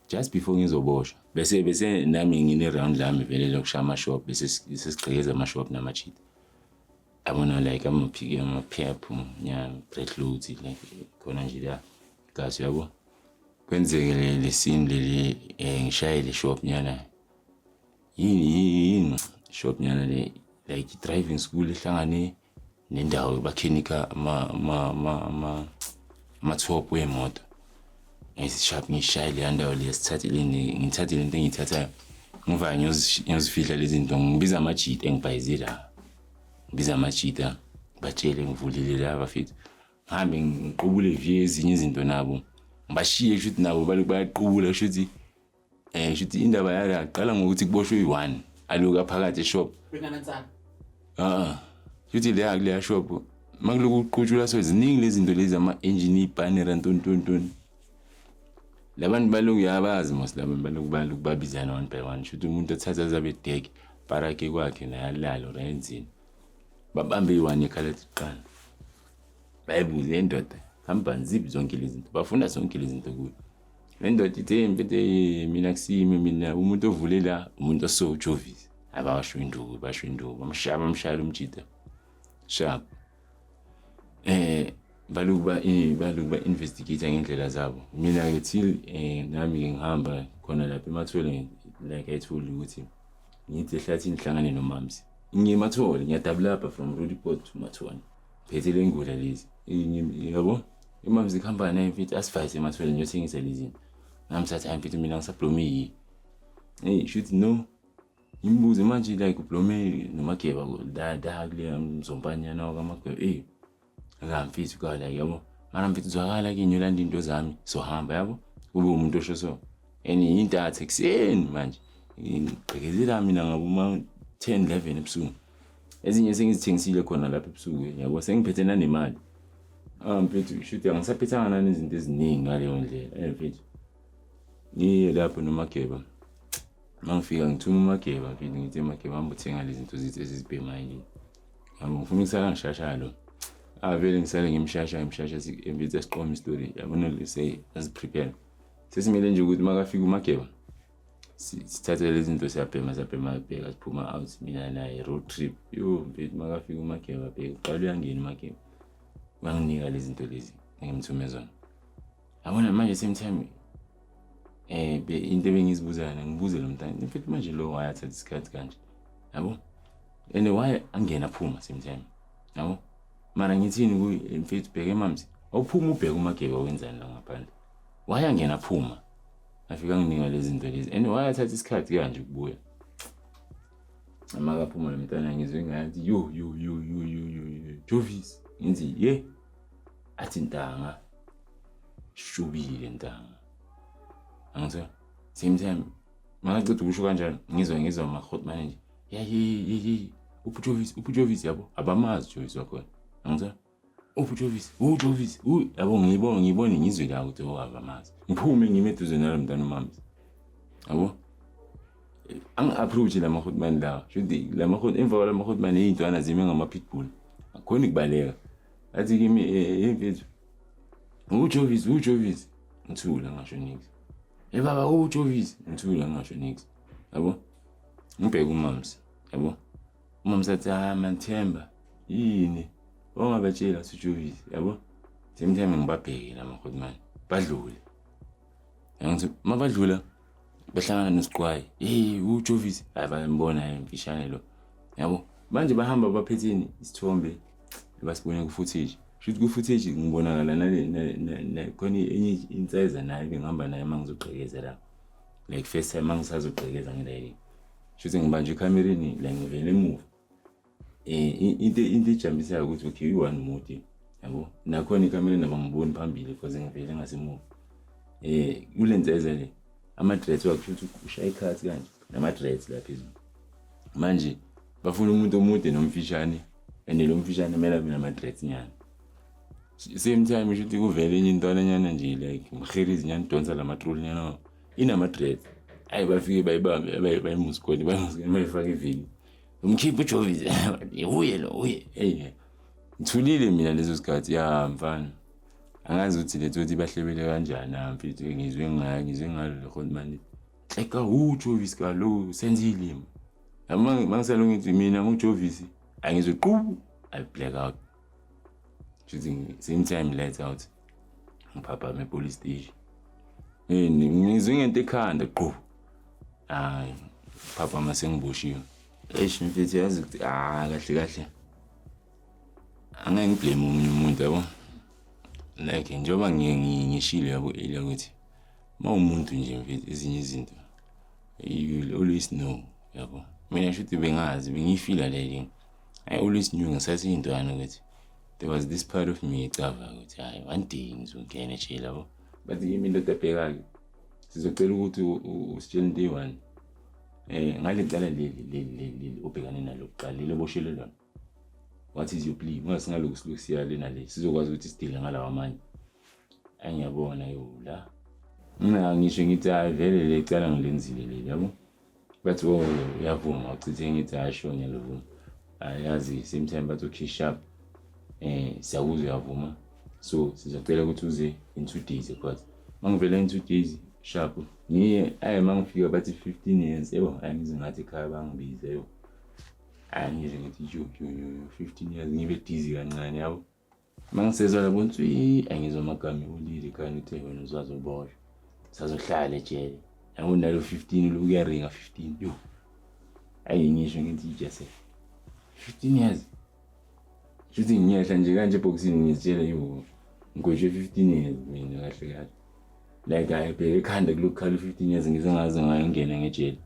Just before ngizoboshwa, bese nami ngine round lami vele lokushaya ama-shop, bese sesigqekeza ama-shop nama-cheat. Yabona, like amaphiki, amaphephu nya breadloads, like khona nje la kasi, yabo. Kwenzeke le scene leli, ngishaye le shop nyana, yini yini shop nyana le, like driving school ehlangane nendawo bakhenika ama-top wemoto. Ngisharp, ngishaye leya ndawo leya, sithathe ngithathe lento engiyithathayo, ngivaya ngiyozifihla lezi zinto. Ngibiza amajita engibhayize la, ngibiza amajita, batshele ngivulile la, bafethu, ngihambe ngiqubule viye ezinye izinto nabo, ngibashiye. Kusho nabo balokhu bayaqubula. Kusho shuthi indaba yala qala ngokuthi kuboshwe uyi-one aloku aphakathi e-shop. Benanansana. Ah, shuthi leya kuleya shop makuloku kuqutshulwa, so ziningi lezi zinto lezi, ama-engine, ibhanera, ntoni ntoni ntoni. Labantu baloku yabazi mos, labantu baloku babizana one by one. Shuthi umuntu athatha zabe dek parake kwakhe naye alale or ayenzini, babambe iyi-one ekhalati kuqala, bayibuze le ndoda, hambani ziphi zonke lezi zinto, bafuna zonke lezi zinto kuyo. Le ndoda ithe, "Mfethu, mina kusimi mina, umuntu ovule la umuntu oso uJovis." Abasho induku, basho induku, bamshaya, bamshaya umjida sharp. Baloku ba investigate ngendlela zabo. Mina ke till nami ke ngihamba khona lapha emathole, like I told you ukuthi ngithi ehlathini ngihlangane nomamsi, ngiyemathole, ngiyadabulapha from Roodepoort to Mathole, phethe le ngula lezi, yabo. Imamsi kuhamba naye, mfethu, asivayise emathole ngiyothengisa lezi zinto. Nami sathi, "Hayi mfethu, mina ngisablome yi." Hey, shuthi no, ngimbuze manje, like ublome nomageba la la kule mzombanyana wakamageba. Akamfethu ka like, yabo, mara mfethu zwakala ke, ngiyolanda into zami, sohamba, yabo, kube umuntu osho so. And yintatha ekuseni manje, ngigqekezela mina ngaboma 10 11 ebusuku, ezinye sengizithengisile khona lapha ebusuku, yabo, sengiphethe nanemali. Ah mfethu, shuthi angisaphethanga nani izinto eziningi ngaleyo ndlela. Mfethu, ngiye lapho nomageba, mangifika ngithuma umageba, mfethu, ngithi, "Mageba, hamba uthenga lezi zinto zethu ezizibhemayo nje." Yabo, ngifuna ukusala ngishasha lo. Ah, vele ngisale ngimshasha, ngimshasha, mfethu, asiqome isitori, yabona, say asi-prepare, sesimele nje ukuthi makafika umageba sithathe lezi zinto, siyabhema, siyabhema, bheka, siphuma out mina naye, road trip. Yo mfethu, makafika umageba, bheka, uqala uyangena umageba, wanginika lezi zinto lezi engimthume zona, yabona. Manje same time into ebengizibuzana, ngibuze lo mntana, mfethu, manje lo wayathatha isikhathi kanje, yabo, and why angena aphuma same time, yabo? Mara ngithini kuye, mfethu, bheke mamsi, awuphuma ubheke umageba wenzani la ngaphandle, why angena aphuma, afika nginika lezi zinto lezi, and why athatha isikhathi kanje ukubuya? Amakaphuma lo mntana, ngizwe ngathi, "Yo yo yo yo yo yo yo, Jovis." Ngithi, "Ye." Athi, "Ntanga, shubile ntanga." Angitho same time makaceda ukusho kanjalo, ngizwa ama-hotman nje, ya ye ye ye, uphi Jovis, uphi Jovis? Yabo, abamazi Jovis wakhona, angitho uphi Jovis, uJovis, yabo. Ngibone ngizwe la ukuthi, oh, abamazi. Ngiphume ngime eduze nalo mntana umamzi, yabo, angi-approach la ma-hotman lawa. Shuthi la ma emva kwala ma-hotman iy'ntwana zime ngama-pitbull, akhoni kubaleka. Athi kimi, "Mfethu, uJovis, uJovis." Ngithula, ngasho nix. "Hey baba, uJovis." Ngithula, ngasho nix, yabo. Ngibheke umamsi, yabo, umamsi athi, "Ah man, Themba, yini ongabatshela siJovis?" Yabo, same time ngibabheke la ma-hotman, badlule. Angithi mabadlula behlangana nesiqwayi, "Hey, uJovis." Hayi, bayambona mfishane lo, yabo. Manje bahamba baphetheni isithombe basibone ku-footage. Shuthi ku-footage ngibonakala nale khona enye inseza naye bengihamba naye uma ngizogqekeza la, like first time mangisazogqekeza ngilayini. Shuthi ngibanje ekhamereni la, ngivele emuva. Into ejambisayo ukuthi okay, i-one mude, yabo, nakhona ikhamereni abangiboni phambili because ngivele ngasemuva. Kule nseza le, ama-dreads wakhe, shuthi ushaya ikhathi kanje nama-dreads la phezulu. Manje bafuna umuntu omude nomfishane, and lo mfishane kumele abe nama-dreads nyana. Same time shuthi kuvele enye intwana nyana nje, like mherizi nyana, idonsa lama-trolley nyana, inama-dreads. Hayi, bafike bayibambe, bayimusikoni, bayimusikoni, bayifake ivini, umkhipha uJovis, uye lo uye. Hey, ngithulile mina lezo sikhathi, ya mfana. Angazi ukuthi le tsotsi bahlebele kanjani na mfethu, ngizwe ngayo, ngizwe ngalo le grootman hleka uJovis kalo senzile. Yabo mangisalo ngithi mina nguJovis, angizwe qhu, I black out. Shuthi same time lights out. Ngiphaphama e-police station. Eh, ngizwe ngento ekhanda qhu. Hayi, phaphama sengiboshiwe. Eish mfethu, yazi ukuthi ah, kahle kahle angeke ngiblame omunye umuntu, yabo. Like njengoba ngishilo, yabo, earlier ukuthi uma umuntu nje mfethu, ezinye izinto you will always know, yabo. Mina shuthi bengazi, bengiyifila le. I always knew ngisaseyintwana ukuthi there was this part of me ecava ukuthi hayi, one day ngizongena ejele, yabo. But kimi indoda ebheka-ke, sizocela ukuthi usitshele into eyi-one ngale cala leli leli leli leli obhekane nalo kuqala, leli oboshelwe lona. What is your plea? Ungasingalokhu silokhu siya le nale, sizokwazi ukuthi sidile ngalawa amanye. Angiyabona yo la, mina ngisho ngithi hayi, vele le cala ngilenzile leli, yabo. Bathi, "Oh, uyavuma?" Uchithe ngithi, "Hayi, sure, ngiyalivuma." Ayazi, same time bathi, "Okay, sharp, siyakuzwa uyavuma, so sizocela ukuthi uze in 2 days ecourt." Mangivela in 2 days, sharp, ngiye. Ayi, mangifika bathi 15 years, yebo. Ayi, ngize ngathi ekhaya bangibize, yo. Ayi, ngize ngithi yo yo yo yo, 15 years, ngibe dizzy kancane, yabo. Mangisezwa labo nswi, angizwa amagama ulile ekhaya, uthi wena uzazoboshwa, sazohlala ejele, yabo. Nalo 15 lo kuyaringa 15, yo. Ayi, ngisho ngithi jese 15 years, shuthi ngiyehla nje kanje ebhokisini, ngizitshela, yo, ngigwetshwe 15 years mina kahle kahle. Like, hayi, bheka ekhanda kulokhu khala 15 years, ngize ngaze ngayongena ngejele.